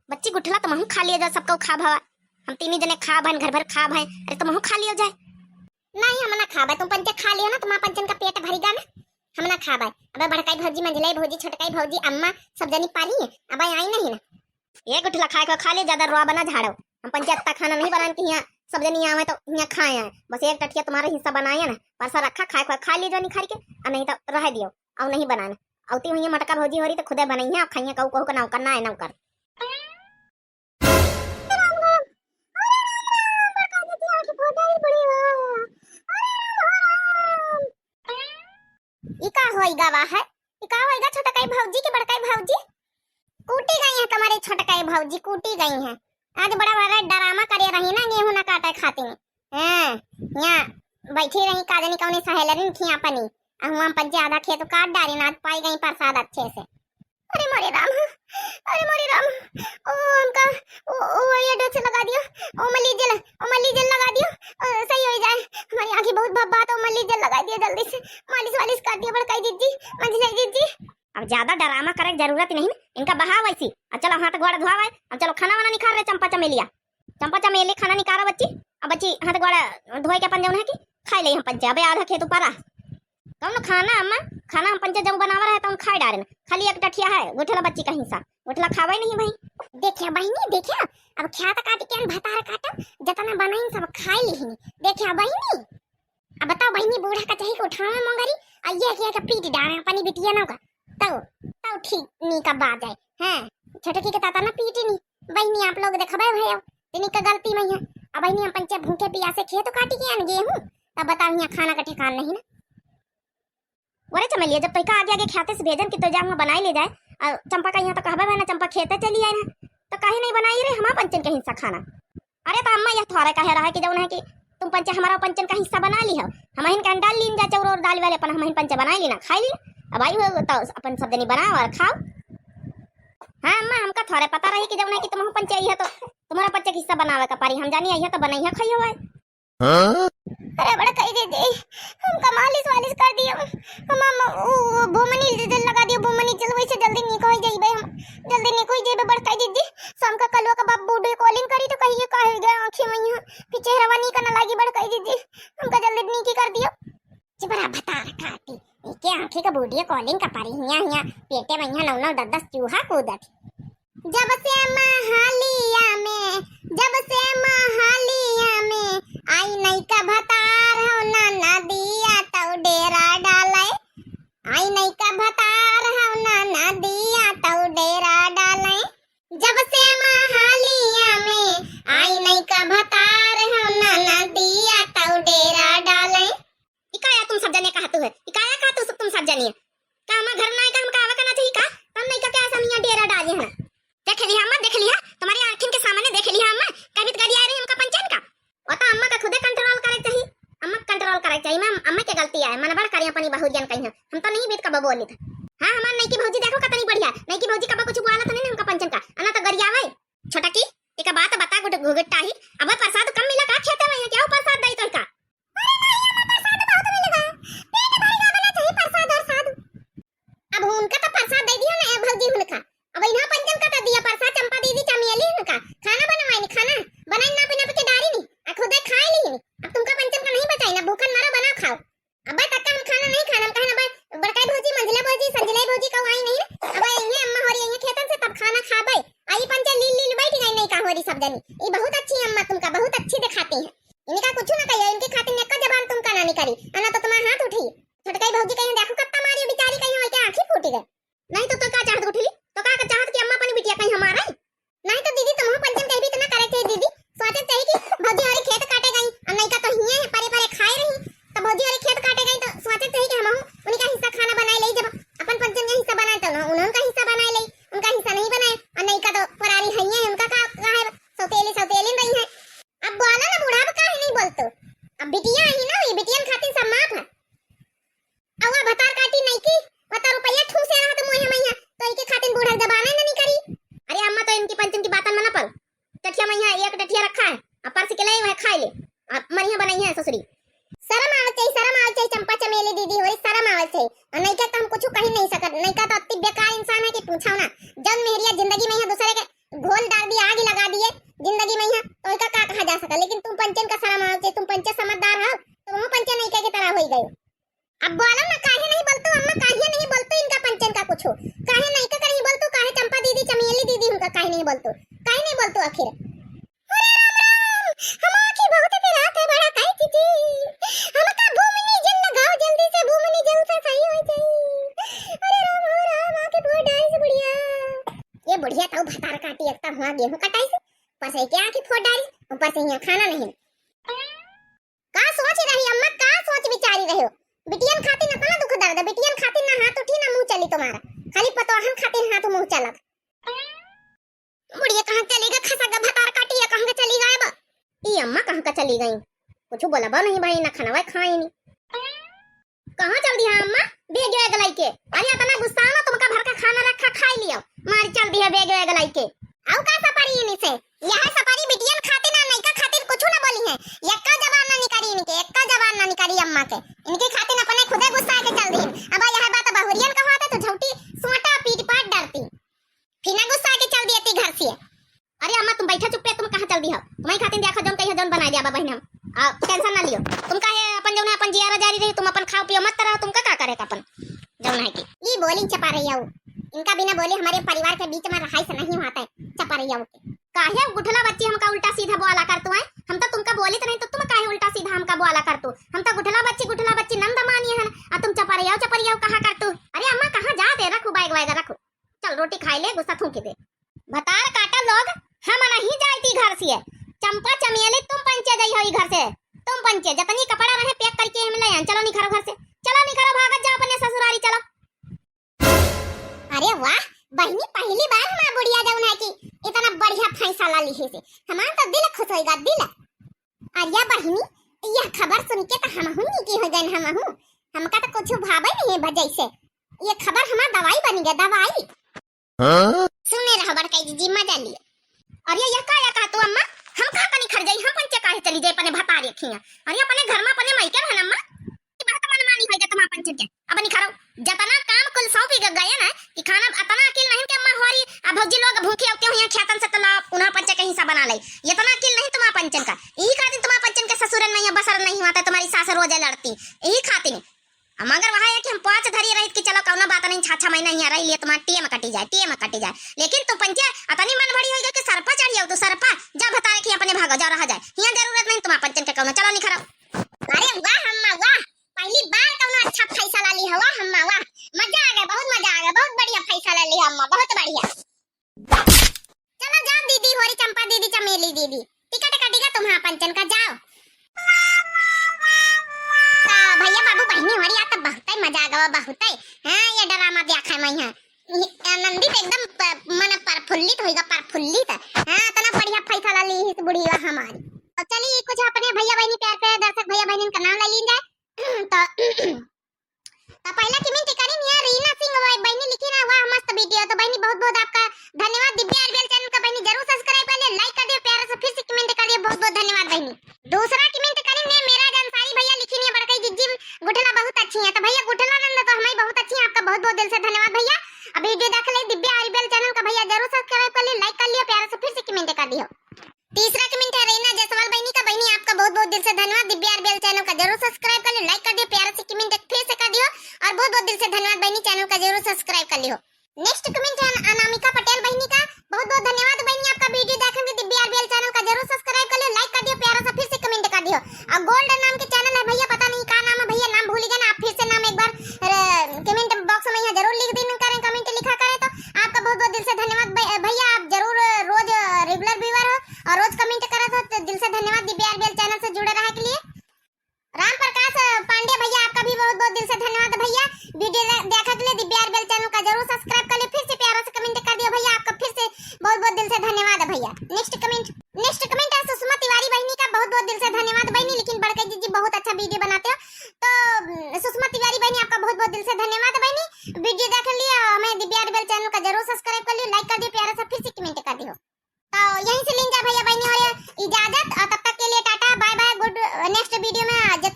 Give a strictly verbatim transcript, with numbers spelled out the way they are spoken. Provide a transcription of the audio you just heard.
बच्ची गुठला, तुमहू खा लियो जाए, सबका खा भवा। हम तीनी जने खा भन, घर भर खा भय, अरे तुमहू खा लियो जाए। नहीं, हम ना खाबे, तुम पंचे खा लियो ना, तुम्हारा पंचन का पेट भरी गा ना, हम ना खाबे। अबे बड़काई भौजी, मंझलाई भौजी, छोटकाई भौजी, अम्मा, सब जनी पाली है, अबे आई नहीं ना। ये गुठला खाए को खा ले, ज्यादा रोआ बना झाड़ो। हम पंचे अत्ता खाना नहीं बनान कि हियाँ सब जनी आवे तो हियाँ खाए आए। बस एक टठिया तुम्हारा हिस्सा बनाए ना, परसा रखा, खाए को खा लीजो निखार के, और नहीं तो रह दियो, और नहीं बनाना। औती हुई मोटका भौजी हो रही तो खुदे बनइया और खाइया, कहू कहू का नौकर ना है नौकर। ई का होइगा बा है? ई का होइगा छोटकाई भौजी के बड़काई भौजी? कूटी गई है तुम्हारी छोटकाई भौजी, कूटी गई है। आज बड़ा बड़ा ड्रामा करे रही ना गेहूं ना काटे खातिर। हैं, यहाँ बैठी रही का जानी कौनी सहेलरिन थी अपनी। आ हुआ पंचे आधा खेत काट डारी ना, आज पाई गई प्रसाद अच्छे से। अरे मोरे राम, अरे मोरे राम, ओ हमका, ओ, ओ ये डोज लगा दियो, ओ मलीजल, ओ मलीजल लगा दियो, ओ, सही हो जाए। हमारी आँखी बहुत भब्बा तो मलीजल लगा दियो जल्दी से, मालिश वालिश कर दियो बड़काई जिज्जी, मंझलाई जिज्जी। अब ज्यादा ड्रामा करे के जरूरत नहीं, इनका बहाव ऐसी। अब चलो हाथ गोड़ धोआवे, अब चलो खाना वाना निकाल रे चंपा चमेलिया, चंपा चमेली खाना निकालो बच्ची। अब बच्ची हाथ गोड़ धोए के अपन जौन है कि खाई ले हम पंचे, अबे आधा खेत ऊपर आ। कौन खाना अम्मा? खाना हम पंचे जब बनावा रहे तब खाए डारे ना। खाली एक टठिया है, गुठला बच्ची का हिस्सा। गुठला खावे नहीं भाई। देखिया बहिनी, देखिया, अब ख्यात काट के अन भतार काटब, जतना बनाइन सब खाए लिहिन। देखिया बहिनी, अब बताओ बहिनी, बूढ़ा का चाही के उठावे मोंगरी, आ ये किया के पीट डारे अपनी बिटिया ना का। तौ, तौ ठीक नी का बात है। हैं, छोटकी के ताता ना पीटी नी। बहिनी आप लोग देखबे भयो, तिनी का गलती नहीं है। अब बहिनी हम पंचे भूखे पियासे खेत काटी के अन गेहूं, तब बताओ यहाँ खाना का ठिकान नहीं ना। ओरे चमेलिया, जब तोहिका आगे आगे ख्याते से भेजन कि तो जा हुआ बनाई ले जाए, और चंपा का यहाँ तो कहबे ना, चंपा खेते चली आए ना, तो काहे नहीं बनाई रे हमार पंचन के हिस्सा खाना? अरे तो अम्मा यह थोड़े कहे रहा कि जौन है कि तुम पंचे हमारा पंचन का हिस्सा बना ली हो, हम हिन के डाल लीन जा चौर और दाल वाले अपन हम हिन पंचे बनाई ली ना, खाई ली। अब आई हो तो अपन सब जनी बनाओ और खाओ। हाँ अम्मा, हमका थोड़े पता रही कि जौन है कि तुम पंचे आई है तो तुम्हारा पंचे का हिस्सा बनावे का पारी, हम जानी आई है तो बनाई है खाई हो। हाँ? अरे बड़काई दीदी, हमका मालिश वालिश कर दियो। हम, हम उ, उ, बोमनी जल लगा दियो, बोमनी जल वैसे जल्दी निक हो जाइबे, हम जल्दी निक हो जाइबे बड़काई दीदी। शाम का कलवा का बाप वीडियो कॉलिंग करी तो कहिए का हो गया आँखी में यहाँ, फिर चेहरा नी करना लागी बड़काई दीदी, हमका जल्दी नीकी कर दियो। चिपरा भतार काटी, एके आँखी का वीडियो कॉलिंग का पारी हिया हिया पेटे में यहाँ नौ नौ दस दस चूहा कूदत। जब से महलिया में, जब से महलिया में आई नैका भतार हो ना नदिया तौ डेरा डाले। आई नैका भतार हो ना नदिया तौ डेरा डाले। जब से महलिया में आई नैका भतार हो ना नदिया तौ डेरा डाले। इकाया तुम सब जने कहतु है, इकाया कहतु सब तुम सब जने। का हमार घर नाई का हमका आवे का ना चाहिए का? तब नहीं का क्या ऐसा मियाँ डेरा डाली है ना? देख लिहा अम्मा, देख लिहा, तुम्हारी आँखिन के सामने देख लिहा अम्मा, कभी तो गरिया रही हमका पंचन का। वो तो अम्मा का खुदे कंट्रोल करे चाहिए, अम्मा का कंट्रोल करे चाहिए। मैं अम्मा के गलती है, मन बड़ करी अपनी बहू जन कहीं हम तो नहीं बीत कब बोली था। हाँ हमार नई की भौजी देखो कितनी बढ़िया, नई की भौजी कब कुछ बोला तो नहीं हमका पंचन का, अना तो गरिया भाई। छोटा की एक बात बता गुट घुगटा ही, अब प्रसाद कम मिला का खेते में, क्या प्रसाद दई तो का? अरे नहीं, अम्मा, प्रसाद बहुत मिलेगा। पेट भर के बना चाहिए प्रसाद और साधु। अब उनका तो प्रसाद दे दिया ना, ए भौजी उनका। अब इन्हा पंचन का तो दिया प्रसाद, चंपा दीदी, चमेली उनका। खाना बनवाई नी, खाना बनाई, नाप नाप के डारी नी, आ खुदे खाए ली नी। अब तुमका पंचन का नहीं बचाई ना, भूखन मरो, बनाओ खाओ। अबे तक हम खाना नहीं खाना, हम कहना बड़-, बड़काई भौजी, मंझला भौजी, संझलाई भौजी कहू आई नहीं ना। अब ये अम्मा हो रही है खेतन से, तब खाना खाबे। आई पंचे लील लील बैठ गई नहीं का हो रही सब जनी। ये बहुत अच्छी अम्मा तुमका, बहुत अच्छी दिखाती है। इनका कुछ ना कहियो, इनके खातिर नेका जबान तुमका ना निकली, अना तो तुम्हारा हाथ उठी। छोटकाई भौजी कहीं देखो कत्ता मारी बेचारी, कहीं वही के आँखी फूटी गए। नहीं तो, तो का चाहत गुठली? तो का, का चाहत कि अम्मा अपनी बिटिया कहीं हमारे? नहीं तो दीदी तुमहू पंचन कहीं भी इतना करे चाहिए दीदी, सोचे चाहिए कि भौजी हमारे खेत काटे गई, और नहीं का तो हिये परे परे खाए रही, तो भौजी हमारे खेत काटे गई तो सोचे चाहिए कि हमहू उनका हिस्सा खाना बनाए ले, जब अपन पंचन का हिस्सा बनाए तो उन्हों-, उन्होंने का हिस्सा बनाए ले, उनका हिस्सा नहीं बनाए, और नहीं का तो परारी हइये है, उनका का, का है, सौतेली सौतेलिन रही है। अब बोला ना बूढ़ा, अब काहे नहीं बोलतो? अब बिटिया आई ना, ये बिटियन खातिर सब बोलतू, काहे नहीं बोलतू आखिर? अरे राम राम, हम आँखी बहुत पिरात है बड़ा काई चीची। हमका बुमनी जल लगाओ जल्दी से, बुमनी जल से सही हो जाई। अरे राम हो राम, आँखी फोड़ डारी से बुढ़िया। ये बुढ़िया तो भतार काटी, एक तो हुआ गेहूं कटाई से, ऊपर से क्या आँखी फोड़ डारी, ऊपर से यहाँ खाना नहीं। का सोच रही अम्मा, का सोच विचारी रहे हो? बिटियन खातिर ना दुख दर्द, बिटियन खातिर ना हाथ उठी ना मुँह चली तुम्हारा, खाली पतोहन खातिर हाथ मुँह चलत। बुढ़िया कहाँ चली गई? खसा का भतार काटी है, कहाँ के चली गई बा? ई अम्मा कहाँ का चली गई? कुछ बोलबो नहीं भाई, ना खाना खाई नहीं। कहाँ चल दिया अम्मा? बेग वेग लाई के। अरे इतना गुस्सा ना, तुमका भर का खाना रखा, खाई लियो। मार चल दिया बेग वेग लाई के। आऊ का सपारी इन्हीं से? यह सपारी बिटियन खातिर ना नैका खातिर कुछ ना बोली है। यक्का जबान ना निकारी इनके, यक्का जबान ना निकारी अम्मा के। इनके खातिर अपने खुदे गुस्सा के चल दी। अब यह बात बहुरियन का होते तो झौटी सोटा पीट पाट डरती। फिर ना गुस्सा के चल दिया ती घर से। अरे अम्मा, तुम बैठा चुप्पे, तुम कहाँ चल दी हो? तुम्हारी खातिर देखा जौन कहियो जौन बनाए दिया बा बहिन हम। आ, टेंशन ना लियो। तुम काहे अपन जौन है अपन जियारा जारी रही, तुम अपन खाओ पियो मत रहो, तुमका का करे का अपन जौन है कि। ई बोली चपा रही हो। इनका बिना बोले हमारे परिवार के बीच में रहाई से नहीं होता है, चपा रही हो के। काहे गुठला बच्ची हमका उल्टा सीधा बोला कर तू है? हम तो तुमका बोली तो नहीं, तो तुम काहे उल्टा सीधा हमका बोला कर तू? हम तो गुठला बच्ची, गुठला बच्ची नंद मानी है, आ तुम चपा रही हो, चपा रही हो कहा कर तू? अरे अम्मा, कहाँ जा दे, रखो बैग वैग रखो। चल रोटी खाई ले, गुस्सा थूकी दे। भतार काटा लोग, हम नहीं जाई ती घर से। चंपा चमेली तुम पंचे जाई हो ई घर से। तुम पंचे, जतनी कपड़ा रहे पैक करके हम ले आन। चलो निखरो घर से। चलो निखरो, भागत जाओ अपने ससुरारी चलो। अरे वाह बहिनी, पहली बार हमार बुढ़िया जौन है कि इतना बढ़िया फैसला लिहे से। हमार तो दिल खुश होइगा, दिल। अरे बहिनी, यह खबर सुन के तो हमहू नीकी हो गए, हमहू। हमका तो कुछ भावे नहीं है भजई से। ये खबर हमार दवाई बन गया, दवाई। हाँ? सुने रहो बड़काई जीजी, मजा लियो। अरे यह का, यह का तू अम्मा? हम कहाँ कनी खर जाई, हम पंचे काहे चली जाई अपने भतारे खिया? अरे अपने घर में अपने मायके रहन अम्मा। ये बात मन मानी होई जा तुम पंचन के। अब निखरो, जतना काम कुल सौंपी ग-, गए ना कि खाना अतना अकिल नहीं कि अम्मा हमारी आ भौजी लोग भूखी होते हुए खेतन से तला उन्हें पंचे के हिस्सा बना ले। इतना अकिल नहीं तुम पंचन का। यही खातिर तुम पंचन के ससुरन नहीं है, बसर नहीं हुआ था, तुम्हारी सास रोजे लड़ती। यही खातिर हम अगर वहाँ है कि हम पाँच धरी रहित कि चलो कौनो बात नहीं, छह छह महीना यहाँ रह लिए, तुम्हारा टीएम कटी जाए, टीएम कटी जाए, लेकिन तू पंचे अतनी मन बड़ी होई गई कि सरपा चढ़ी हो, तू सरपा जा भतारे कि अपने भागो, जाओ रहा जाए, यहाँ जरूरत नहीं तुम्हारा पंचन के कौनो, चलो निखरो। अरे वाह अम्मा वाह, पहली बार कौनो अच्छा फैसला ली हवा अम्मा, वाह, मजा आ गया, बहुत मजा आ गया, बहुत बढ़िया फैसला ली अम्मा, बहुत बढ़िया। चलो जाओ दीदी, होरी चंपा दीदी, चमेली दीदी, टिकट कटिगा तुम्हारा पंचन का, जाओ। का भैया बाबू बहिनी होरी, आ तो बहुते मजा आ गवा, बहुते। हाँ, ये ड्रामा देखा मैं यहाँ। ये आनंदित एकदम प-, मन प्रफुल्लित होइगा, प्रफुल्लित। हाँ, इतना बढ़िया फैसला ली इस बुढ़िया हमारी। तो चलिए कुछ अपने भैया बहिनी, प्यार प्यारे दर्शक भैया बहिनी का नाम ले लीन जाए। तो तो पहला कमेंट करी निया रीना सिंह, वाह बहनी लिखी ना, वाह मस्त वीडियो। तो बहनी बहुत बहुत आपका धन्यवाद। दिव्या आरबीएल चैनल का बहनी जरूर सब्सक्राइब कर ले, लाइक कर दियो, प्यारा से फिर से कमेंट कर दियो, बहुत बहुत धन्यवाद बहनी। दूसरा कमेंट करी ने मेराज अंसारी भैया लिखी ने, बड़कई जिज्जी गुठला बहुत अच्छी है। तो भैया गुठला नंद तो हमें बहुत अच्छी है, आपका बहुत बहुत दिल से धन्यवाद भैया। अब वीडियो देख ले दिव्या आरबीएल चैनल का भैया जरूर सब्सक्राइब कर ले, लाइक कर लियो, प्यारा से फिर से कमेंट कर दियो। तीसरा कमेंट है रीना जायसवाल बहनी का। बहनी आपका बहुत बहुत दिल से धन्यवाद। दिव्या आरबीएल चैनल का जरूर सब्सक्राइब कर लियो, लाइक कर दियो, प्यारा से कमेंट फिर से कर दियो और बहुत बहुत दिल से धन्यवाद बहनी, चैनल का जरूर सब्सक्राइब कर लियो। नेक्स्ट कमेंट है अनामिका पटेल बहनी का। बहुत बहुत धन्यवाद बहनी आपका वीडियो देखने के। दिव्या आरबीएल चैनल का जरूर सब्सक्राइब कर लियो, लाइक कर दियो, प्यारा सा फिर से कमेंट कर दियो। और गोल्ड नाम के चैनल है भैया, पता नहीं का नाम है भैया, नाम भूल गए ना, आप फिर से नाम एक बार कमेंट बॉक्स में यहाँ जरूर लिख दिन करें, कमेंट लिखा करें। तो आपका बहुत बहुत दिल से धन्यवाद भै-, भैया, आप जरूर रोज रेगुलर व्यूअर हो और रोज कमेंट करत हो, तो दिल से धन्यवाद दिव्या आरबीएल चैनल से जुड़े रहे के लिए। राम प्रकाश पांडे भैया, आपका भी बहुत बहुत दिल से धन्यवाद भैया, वीडियो दे-, देखा के लिए। दिव्या आरबीएल चैनल का जरूर सब्सक्राइब कर लियो, फिर से प्यारा से कमेंट कर दियो भैया, आपका फिर से बहुत बहुत दिल से धन्यवाद भैया। नेक्स्ट कमेंट, नेक्ट कमेंट है सुषमा तिवारी बहिनी का। बहुत बहुत दिल से धन्यवाद बहिनी, लेकिन बड़के जीजी बहुत अच्छा वीडियो बनाते हो। तो उम, सुषमा तिवारी बहिनी आपका बहुत बहुत दिल से धन्यवाद बहिनी, वीडियो देख लिया। हमें दिव्या आरबीएल चैनल का जरूर सब्सक्राइब कर लियो, लाइक कर दियो, प्यारा सा फिर से कमेंट कर दियो। तो यहीं से लीन जा भैया बहिनी और इजाजत, और तब तक के लिए tata bye bye, good, next video में, आ, जब